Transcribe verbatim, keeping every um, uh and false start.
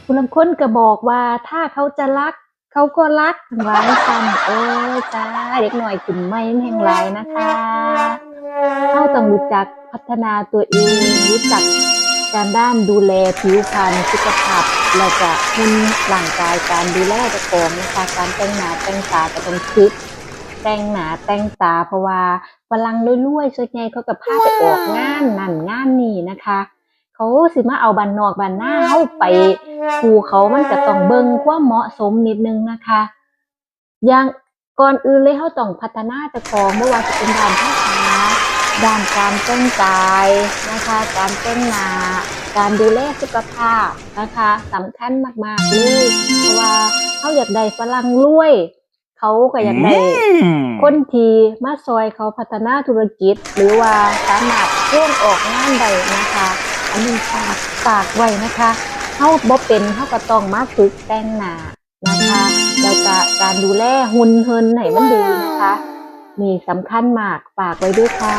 ผู้ลางคนก็บอกว่าถ้าเขาจะรัก เขาก็รัก เพิ่นว่าจั่งซั้น โอ้ย ตาย เด็กน้อยขึ้นใหม่มันแฮ่งหลายนะคะ เราต้องรู้จักพัฒนาตัวเอง รู้จักการด้านดูแลผิวพรรณ สุขภาพ แล้วก็หุ่นร่างกาย การดูแลเจ้าของนะคะ การแต่งหน้าแต่งตาก็ต้องฝึกแต่งหน้าแต่งตา เพราะว่าฝรั่งรวยๆ ส่วนใหญ่เขาก็พาไปออกงานนั่นงานนี่นะคะ เขาสิมาเอาบ้านนอกบ้านนาเฮาไปคู่เขา มันก็ต้องเบิ่งความเหมาะสมนิดนึงนะคะ อย่างก่อนอื่นเลยเฮาต้องพัฒนาเจ้าของ บ่ว่าสิเป็นด้านภาษา ด้านการแต่งกายนะคะ การแต่งหน้า การดูแลสุขภาพนะคะ สำคัญมากๆ เลย เพราะว่าเฮาอยากได้ฝรั่งรวย เขาก็อยากได้ อืม คนที่มาซอยเขาพัฒนาธุรกิจ หรือว่าสามารถเชิญออกงานได้นะคะ อันนี้ฝาก ฝากไว้นะคะ เฮาบ่เป็น เฮาก็ต้องมาฝึกแต่งหน้านะคะ แล้วก็การดูแลหุ่นเหินให้มันดีนะคะ นี่สำคัญมาก ฝากไว้ด้วยค่ะ